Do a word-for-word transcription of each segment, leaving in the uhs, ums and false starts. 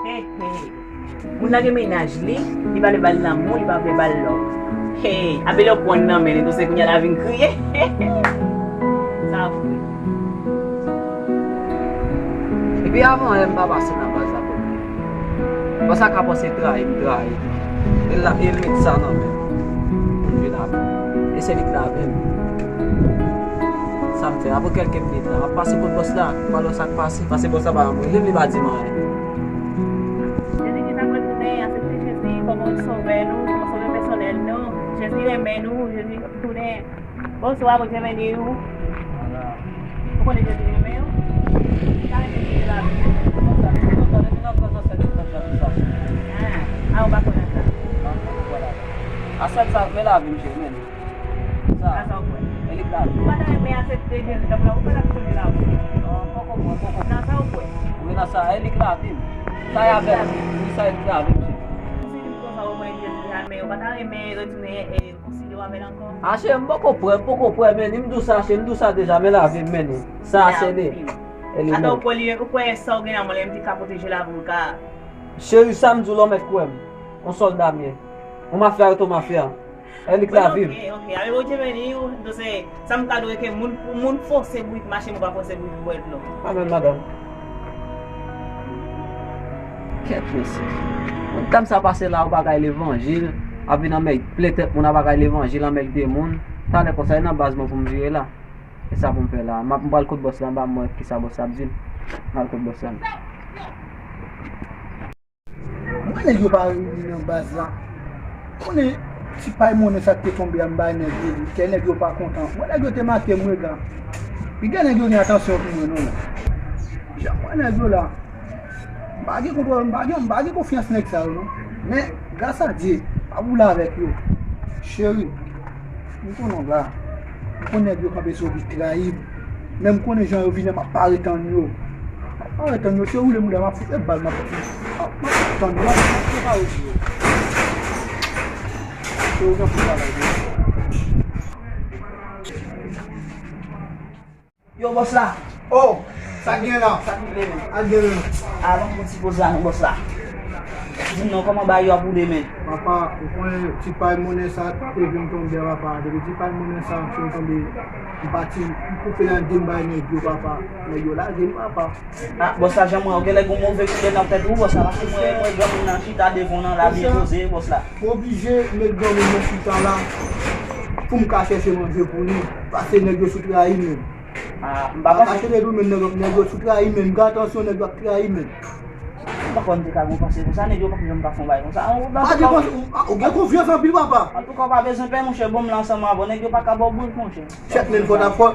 He, he. Moun nan gen mennaj li, li pa vle ba l lanmou, li pa vle ba l love. He, apre lè w pran nan men li, nou se kounye a la vin kriye. Sa vre. Epi avan yè m pa pase nan baz la pou li. Baz la ka panse trayi m, trayi. E l la, e l met sa nan men m. Pou l vin avè m. E se li k lave m. Sa m fè, apre kèlke minit la, m ap pase kot bòs la, m al wè sa k pase. Pase bòs la pa janm rele m, li pa di m anyen. Jezi Kris ap retounen, aksepte Jezi kòm yon sovè nou, yon sovè pèsonèl nou. Jezi renmen nou, Jezi ap tounen. Bonswa, Bondye beni w. Ou konnen Jezi renmen w? Li ta renmen vin nan lavi w. Ah, ah, ou pa konnen sa. Aswè sa, men lavi m cheri, men. Sa. Nan sa w kwè. E li k lavi m. Ou pa ta renmen aksepte Jezi tanpri la, ou pa ta toujou la pou li. Non, poko kwè, poko kwè. Nan sa w kwè. Wi, nan sa, e li k lavi m. Sa y avè m, wi, sa e li k lavi m cheri. Ou si li konsa ou kwè Jezi renmen w, ou pa ta renmen retounen e rekonsile w avè l ankò? A cheri, m poko prè, m poko prè, men li m di w sa, cheri, m di w sa deja, men lavi m, men li. Sa se li. E li menm. Ata ou kwè li, ou kwè sa w gen nan men w, li menm ki ka pwoteje lavi w, ka. Cheri, sa m di w la, ou mèt kwè m. On sòlda m ye. On mafya rete on mafya. E li k lavi m. Ok, ok. Amèn, Bondye beni w. Donk, se sa m ka di w ke moun, pou moun fòse bourik mache, moun pa fòse bourik bwè dlo. Amèn, madanm. Kèt mesye. Yon dam sa pase la, yon bagay levanjil, ap vin anmèg, plen tèt moun, yon bagay levanjil, anmègde moun. Talè konsa, e nan baz mwen pou m vire la. E sa pou m fè la. M ap, m pral kot bòs la, m pa m wè kisa bòs la ap di m. M al kot bòs la. Mwen nèg yo pa reyini nan baz la. Konnen ti pay monnen sa k te tonbe a m bay nèg yo li. Kè nèg yo pa kontan. Mwen nèg yo te make m rega. Piga nèg yo gen atansyon pou mwen non. Jan mwen nèg yo la. M pa gen kontwòl, m pa gen, m pa gen konfyans nèg sa yo non. Men, gras a Dye, m ap woule avèk yo. Cheri, m konnen w la. M konn nèg yo kanpe sou ou pou trayi m. Men m konnen jan yo vini an, m ap pare tann yo. M ap pare tann yo, se ou le mouda, m ap fout e bal, m ap, m ap, m ap tann yo, m ap prepare pou yo. Se ou nan pou travay pou yo. Yo, bòs la. Oh, sa k gen la? Sa k gen la? Al gen la. Avan m pran ti poz la non, bòs la. Di m non, kòman bagay yo ap woule, men? Papa, ou konnen ti pay monnen sa te vin tonbe a, papa. Depi ti pay monnen sa fin tonbe, m pati, m koupe nan de m bay nèg yo, papa. Nèg yo lage m, papa. Ah, bòs la, jan mwen, ou genlè gon move koulè nan tèt ou, bòs la, paske mwen, mwen granmoun nan chita devan w nan, la byen poze, bòs la. M oblije met granmoun nan chita la pou m ka chèche manje pou li, paske nèg yo sou trayi m menm. Ah, m pa panse. Atake de dou men nèg, nèg yo sou trayi men, m gen atansyon nèg yo ap trayi men. M pa kwè m te ka gon panse konsa, nèg yo pa janm ka fè yon bagay konsa. Ou pa gen panse, ou, ou gen konfyans anpil, papa. Antouka, ou pa bezwen pè, monchè, bon, m la ansanm avè w, nèg yo pa ka ba w brik, monchè. Chèf, men fò ta, fò,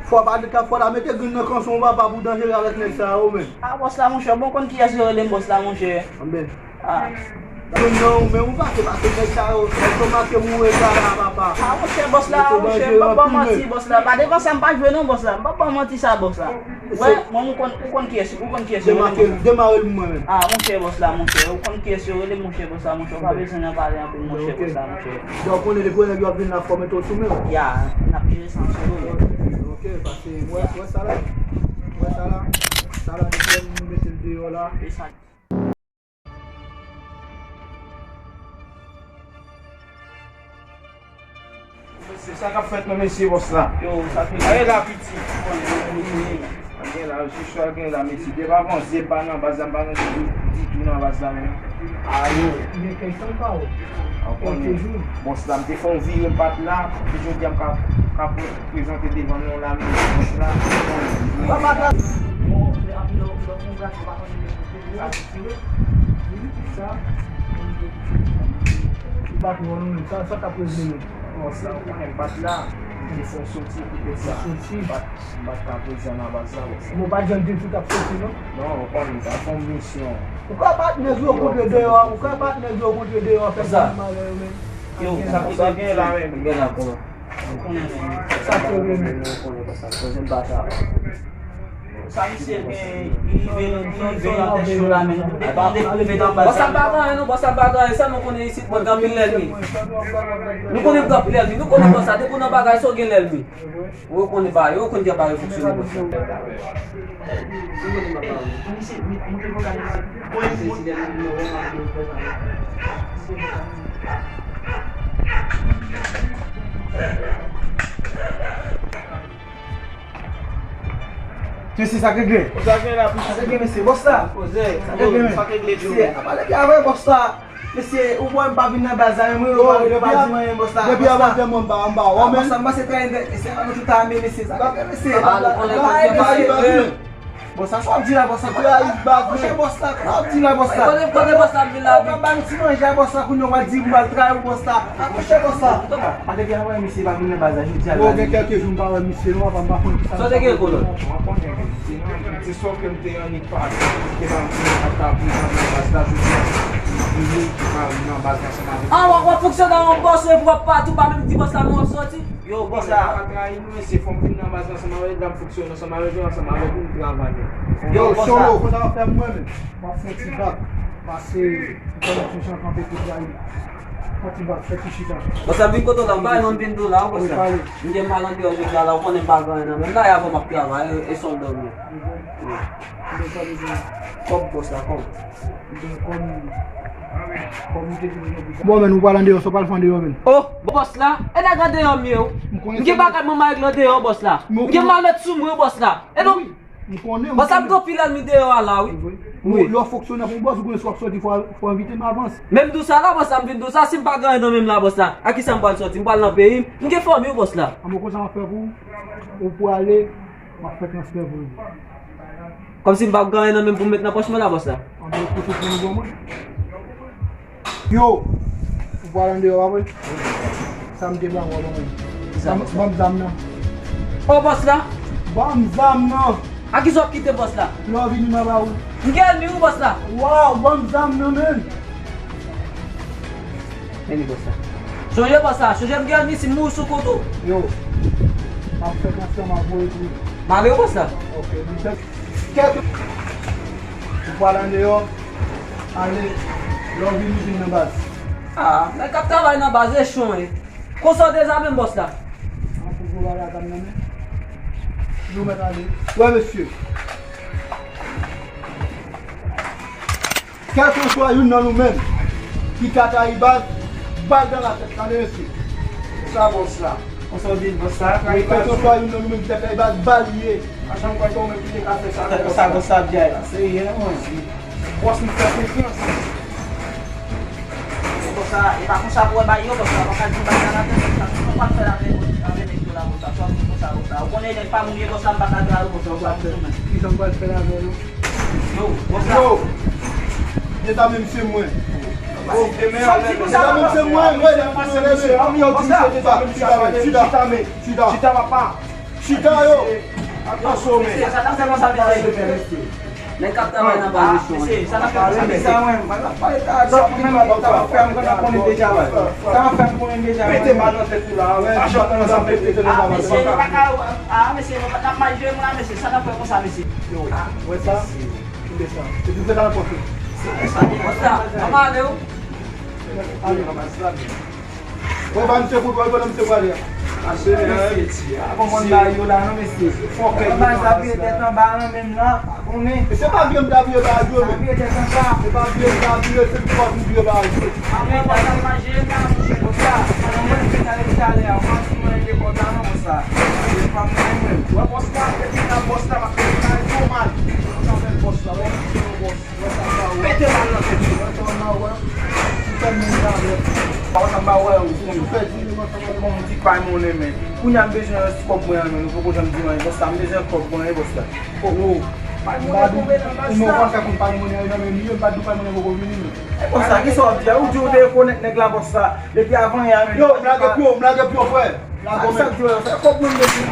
fò pa ta, fò ta mete grenn nan kanson w, papa, pou w danjere avèk nèg sa yo, men. Ah, bòs la, monchè, bon, konn kiyès yo rele m bòs la, monchè. Anben. Ah. Moun nan ou menm ou pa se pase nèg sa yo, nèg yo make mouri sa la, papa. Ah, monchè, bòs la, monchè, m p ap ba w manti, bòs la. Pa devan sa m pa jwe non, bòs la. M p ap ba w manti sa, bòs la. Wè, mwen, ou konn, ou konn kiyès, ou konn kiyès yo rele m, bòs la. Demare l pou mwen menm. Ah, monchè, bòs la, monchè, ou konn kiyès yo rele m, monchè, bòs la, monchè, ou pa bezwen nan pale anpil, monchè, bòs la, monchè. Donk, konnen depi nèg yo ap vin la fò mete w sou men w. Ya, n ap jere sa ansanm, wi. Ok, pase, wè, wè sa la. Wè sa la. Sa la, depi nou mete l deyò la. E sa. Mesye, sa k ap fèt non mesye bòs la? Yo, sa fini. Aye la piti. Gen la, jis sa gen la mesye. Depi avan, zye pa nan baz la, m pa nan ditou, ditou nan baz la menm. Ayo. Gen kèk tan pa ou. Ou konnen. Bòs la, m te fè yon vire, m pa t la. Jodi a m ka, ka prezante devan nou la, men bòs la. Papa, bon, lè ap lè, lè yon gason pa konn Sa, sa, sa k ap regle nou? Bon, sa, ou konnen m pa t la. M te fè yon soti pou tèt sa. Soti. M pa t, m pa t ka prezan nan baz la, bon, sa. Bon, pa t janm di tout ap soti, non? Non, ou konnen, m t ap fè yon misyon. Ou ka bat nèg yo kontre deyò a, ou ka bat nèg yo kontre deyò a, fè sa mal yo, men. Yo, sa k gen la, men. Gen la, kòman? Ou konnen, men. Sa k regle nou? Ou konnen, konsa, koze m pa sa. Sa misye gen, li rive, li rive nan tèt cho la, men li dekouvri nan baz. Bòs la pa gen anyen non, bòs la pa gen anyen, sèlman konnen isit mwen gen anpil lènmi. Nou konnen m gen anpil lènmi, nou konnen bòs la, depi w nan bagay sa w gen lènmi. Ou konnen bagay, ou konnen jan bagay fonksyone bòs la. Mesye, sa k regle? Sa k gen la, sa k regle, mesye? Bòs la. Sa k regle, men? Sa k regle, Joe? Mesye, a pale byen avè bòs la. Mesye, ou wè m pa vin nan baz la, men mwen, yo pa di mwen anyen, bòs la. Depi avan dèmen m pa, m pa wè, men. Bòs la, m panse trayè nèt, mesye, nou tout ame, mesye. Sa k regle, mesye? Bòs la, sa w ap di la, bòs la? Trayè baz, men. Kote, kote bòs la ap vin la, wi? Ban m ti manje a bòs la, kounye a w ap di m pral trayi w, bòs la. Apwoche bòs la. Pa te gen anyen, misye pa vin nan baz la jodi a. Bon, gen kèlke jou m pa wè misye non, papa, m pa konn kisa. Sa w te gen, kolòn? M pa konnen, men se nan ti sòk ke m te annik pale, ke m te annik pale nan baz la jodi a. M vini, m pa nan baz la ansanm avèk. Ah, w ap, w ap fonksyone an bòs, epi w ap patou, pa menm di bòs la non w ap sòti. Yo, bòs la. M pa trayi nou, mesye, fò m vin nan baz la ansanm avèk, m ap fonksyone ansanm avèk yo, ansanm avèk nou, m travay. Yo, bòs la. Solo, konn sa w ap fè mwen menm. W ap fè yon ti bak. Pase, m konn yon ti jan kanpe tou trayi. Fè yon ti bak, fè ti chita. Bòs la, m vin kote w la, m pa janm vin di w la, bòs la. M gen mal andeyò jodi a la, ou konnen m pa gen anyen nan men m la, e avè w m ap travay, e, e sòlda m ye. Wi. Kòb, bòs la, kòb. Bon, men, nou pral andeyò, sa w pral fè andeyò, men? Oh, bòs la, e nèg andeyò m ye, wi. M gen bagay mwen mal regle andeyò, bòs la. M gen malèt sou mwen, bòs la. E non, bòs la, m gen anpil lènmi deyò a la, wi. Wi. Lè w fonksyonè pou yon bòs, ou konnen si w ap sòti, fò, fò w envite m avans. Men m di w sa la, bòs la, m vin di w sa, si m pa gen anyen nan men m la, bòs la, a kisa m pral sòti? M pral nan peyi m. M gen fanmi, wi, bòs la. Anben, konsa m ap fè pou ou, ou prale, m ap fè transfè pou ou. Kòmsi m p ap gen anyen nan men m pou m met nan pòch mwen la, bòs la. Anben, kote pou nou ban mwen? Yo, ou pral andeyò, pa vre? Sa m te ba w, ban mwen. Ban m, ban m zam nan. Oh, bòs la? Ban m zam nan. A kisa w ap kite bòs la? Lè w vini m ap ba ou. M gen ènmi wi, bòs la. Waw, ban m zam nan, men. Men li, bòs la. Sonje, bòs la, sonje m gen ènmi, si m mouri sou kont ou. Yo, m ap fè transfè, m ap voye pou ou. M ale wi, bòs la. Ok, m fè kèk. Ou pral andeyò, ale, lè w vini, vin nan baz. Ah, nèg k ap travay nan baz, e chon, e. Konsa w dezame m, bòs la. An pou gwo bagay a zam nan, men. Nou mèt ale. Wè, mesye. Kèlkeswa youn nan nou menm ki ka trayi baz, bal nan latèt, tande mesye. Sa bòs la. Konsa w di l, bòs la, trayi baz. Kèlkeswa youn nan nou menm ki ka trayi baz, bal li ye. A janm kwè se ou menm ki te ka fè sa. Sa bòs la ap di a. Serye non, mwen. Bòs m fè konfyans. Bòs la, e pa konsa pou wè bagay yo, bòs la, pa ka di baz nan latèt, bòs la. Konsa w pral fè avè, avè nèg yo la, bòs la. Sa w di konsa, bòs la. Ou konnen nèg pa moun ye, bòs la, m pa ka trayi w, bòs la, ou pa moun sou mwen. Kijan m pral fè avè yo? Yo, bòs la. Yo! Dezame misye mwen. Dezame misye mwen, mwen, mwen, mwen, mwen. Chita, chita, chita, chita, papa. Chita, yo. Attention, men. Mesye, sa t ap fè konsa, mesye. Nèg k ap travay nan baz yo, mesye, sa t ap fè konsa, mesye. Sa mwen, mwen, mwen, sa mwen, sa mwen fè, mwen konnen deja, sa mwen fè, mwen konnen deja. Mete bal nan tèt ou la, wè. A, mesye, yo pa ka, a, mesye, yo pa t ap mal jwe mwen la, mesye, sa t ap fè konsa, mesye. Yo, wè sa? Kite sa. Se tout sa nan pòch ou. Bòs la, anba ale, wi. Ale. Wè, ba misye kout, wè, kote misye prale a. Mesye, pa konprann bagay yo la, non, mesye. Anba sa, vire tèt anba, non, menm la, pa konnen. E se pa vye m ta vire bagay yo, men. Vire tèt anba. Se pa vye m ta vire, se pou pa vin vire bagay yo. Apre, bòs la, manje, m ta manje. Bòs la, mwen, mwen, talè, talè, mwen, si mwen, te kontan, non, bòs la. Se pa mwen, mwen. Wè, bòs la, epi la, bòs la, pa fè bagay yo mal. Sa fè bòs la, wè, bòs. Pete bal nan tèt li. Ou fè moun sa vre. Papa sa m pa wè ou. Ou fè di nou ansanm avèk yon ti pay monnen, men. Kounye a m bezwen yon ti kòb mwen an, men nou poko janm di m anyen. Bòs la, m bezwen kòb mwen, bòs la. Oh, oh. Pay monnen tonbe nan baz la. Ou pa ka konn pay monnen nan men li, yo, m pa di w pay monnen poko vini, men. E bòs la, kisa w ap di a? Ou di w te rekonèt nèg la, bòs la. Depi avan yè a, men. Yo, m lage pye w, m lage pye w, frè. Sa k di w la, sa kòb mwen depi.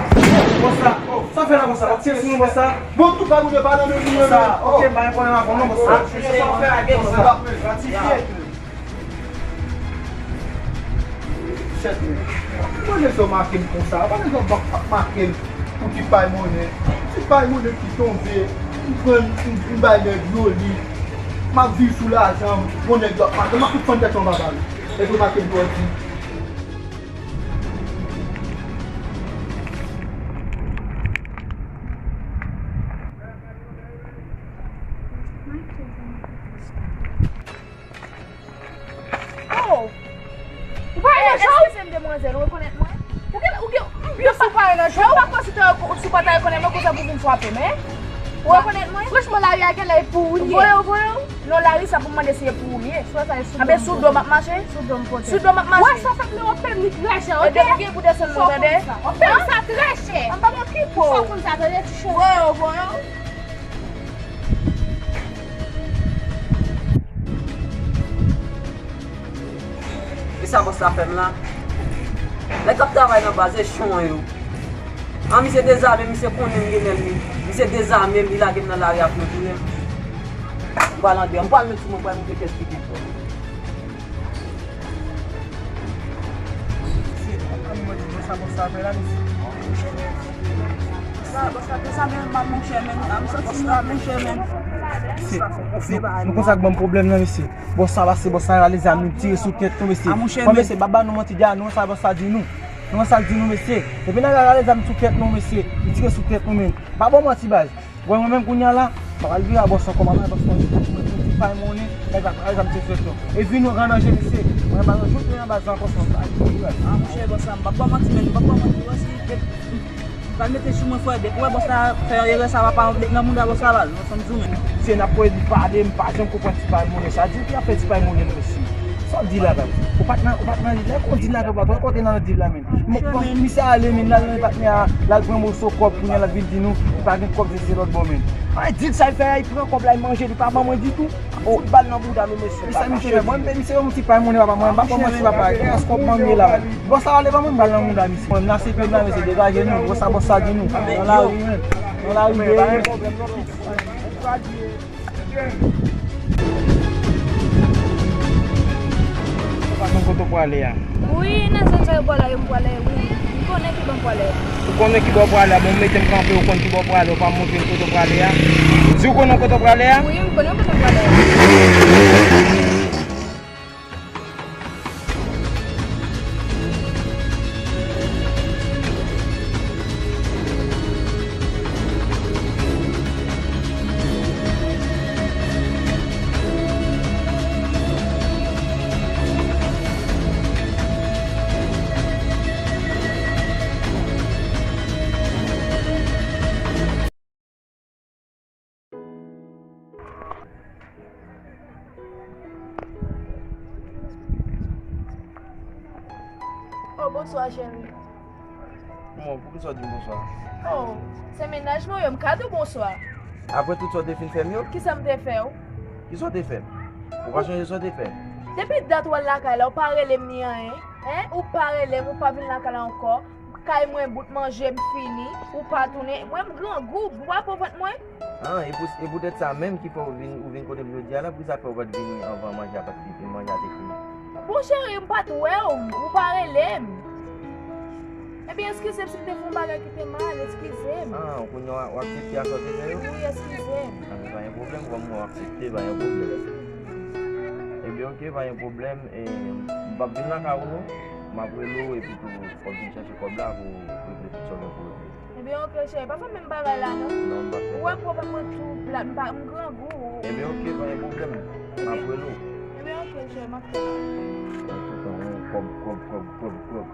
Bòs la, sa w fè la konsa, w ap tire sou mwen konsa. Bon, tout bagay ou te pale nan men mwen. Sa, ok, m pa gen pwoblèm avè w non, bòs la. Sa w fè la, bòs la. Gratifye. Chèf mwen. Mwen lè sa w make m konsa, pa lè sa w make m. Yon ti pay monnen, yon ti pay monnen ki tonbe, m pran, m, m bay nèg yo li. M ap viv sou lajan m, bon nèg yo ap mache, m ap fout fann tèt yon babay. Nèg yo make m pèdi. Oh! Ou pa nan jan w? Eskize m, demwazèl, ou rekonèt mwen? Ou gen, ou gen, m byen si w pa nan jan w. Ou pa kwè si w ta, si w pa ta rekonèt mwen, konsa pou w vin frape m, en? Ou rekonèt mwen? Franchman, lari a genlè e pou ou li ye. Voye w, voye w. Non, lari sa pou m mande si e pou ou li ye. Anben, sou do m ap mache? Sou do m pote. Sou do m ap mache. Wè sa fè m nan w ap peye m li trè chè, oke? Ebyen, ou gen pou desann mwen, tande? W ap peye m sa trè chè. An pa m okipe w. Fò w konn sa, tande, ti cheri? Voye w, voye w. E sa bòs la fè m la? Nèg k ap travay nan baz, e chon yo. An, misye dezame m, misye konnen m gen nèm li. Misye dezame m, li lage m nan lari a pou yo touye m. M pral andeyò, m pral met sou mwen, m pral montre kiyès ki pi fò. Sa, bòs la te sa menm, m ap monchè menm, m santi m ap monchè menm. Se, se, nou konn sa k ban m pwoblèm nan, mesye. Bòs sa pase, bòs sa rale zam, li tire sou tèt nou, mesye. Bon, mesye, pa ba nou manti, di a nou sa bòs sa di nou. Nou wè sa l di nou, mesye. Depi nèg la rale zam sou tèt nou, mesye, li tire sou tèt nou menm. Pa ba w manti, baz. Wè mwen menm kounye a la, m ap al vire a bòs ankò, m ap al bòs ankò, mwen, mwen, mwen, ti pay monnen, nèg la pral janm te fèt non. E vin nou rann anje, mesye. Mwen pa nan jouk li anba zan ankò, son sa, li, li, li. Ah, monchè, bòs la, m p ap ba w manti, men m p ap ba w manti, wè si, e, m pral mete sou mwen, frè, depi wè bòs la fè erè sa, papa, m met nan mouda bòs la, baz, non, sa m di w, men. Se n ap voye li pale, m pa janm konprann ti pay monnen sa. Di w ki ap fè ti pay monnen, mesye. Sa w di la, baz? Ou pa t nan, ou pa t nan, lè kon di la, ou pa t kote nan di la, men. Bon, bon, misye ale, men, l al nan patnè a, l al pran moso kòb, kounye a l ap vin di nou, li pa gen kòb, se, se lòt bò, men. Ay, di l sa l fè a, li pran kòb la, li manje, li pa ban mwen ditou. Ou fout bal nan bouda nou, mesye. Mesye, misye, mwen, m, misye, yon ti pay monnen, papa, mwen, m pa pran manti, papa, gen as kòb manyen la, men. Bòs la ale ban mwen, m bal nan bouda, misye. Mwen, m nan se pye m la, mesye, degaje nou, bòs sa, bòs sa di nou. Nan lari, men. Nan lari, men. Ou pa konn kote w prale a? Wi, nan zòn sa yo prale a, yo m prale, wi. M konnen ki bò m prale a. Ou konnen ki bò w prale a? Bon, mete m kanpe, ou konn ki bò w prale, ou pa montre m kote w prale a. Di w konnen kote w prale a? Wi, m konnen kote m prale a. Oh, bonswa, cheri. Bon, poukisa w di m bonswa? Oh, se mennaj mwen yo, m ka di w bonswa. Apre tout sa w te fin fè m yo? Kisa m te fè w? Kisa w te fè m? Ou pa sonje sa w te fè m? Depi dat w al lakay la, ou pa rele m ni anyen, en? Ou pa rele m, ou pa vin lakay la ankò. Kay mwen bout, manje m fini, ou pa tounen. Mwen, m grangou, ou pa pran vant mwen? Ah, e pou, e poutèt sa menm ki fè w vin, ou vin kote m jodi a la, poukisa fè w pa t vini anvan manje a pa t fini, manje a te fini? Bon, cheri, m pa t wè w, ou pa rele m. Ebyen, eskize m si m te fè yon bagay ki te mal, eskize m. Ah, kounye a w aksepte a sa w te fè yo? Wi, eskize m. Ah, pa gen pwoblèm, kòm w aksepte, pa gen pwoblèm. Ebyen, oke, pa gen pwoblèm. E, m p ap vin lakay ou non. M ap rele w epi tou, w ap vin chèche kòb la pou w regle tout sa w gen pou regle. Ebyen, oke, cheri, pa fè menm bagay la non. Non, m p ap fè sa. Ou wè pwoblèm mwen tou plat, m pa, m grangou. Ebyen, oke, pa gen pwoblèm. M ap rele w. Ebyen, oke, cheri, m ap fè sa. Tout tan, kòb, kòb, kòb, kòb, kòb.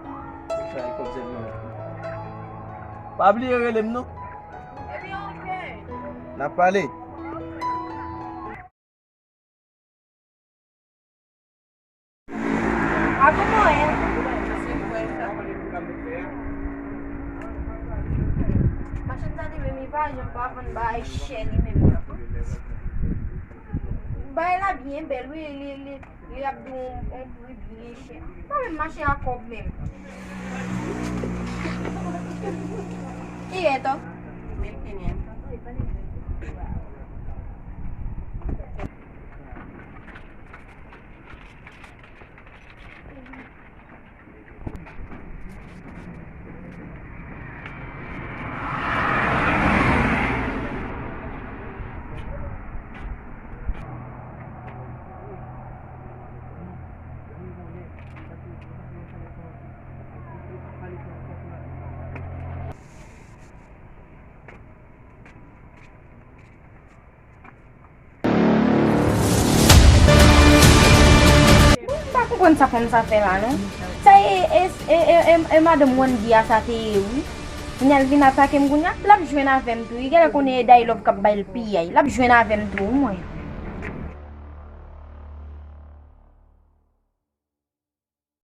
Sa e kòb sèlman. Pa bliye rele m non. Ebyen, oke. N ap pale. A kòman w ye? Machann sa li menm, li pa janm pa vann bagay chè li menm nan. Bagay la byen bèl wi, li, li, li ap di w yon, yon pri byen chè. Pa menm mache a kòb menm. Kiyès ou? Mil kinyentos. Sa fanm sa fè la non. Sa e, e, e, e, e, e madanm Wandy a sa te ye wi. Kounye a l vin atake m kounye a, l ap jwenn avè m tou. Li genlè konnen e Dailove k ap bay l piyay. L ap jwenn avè m tou, mwen.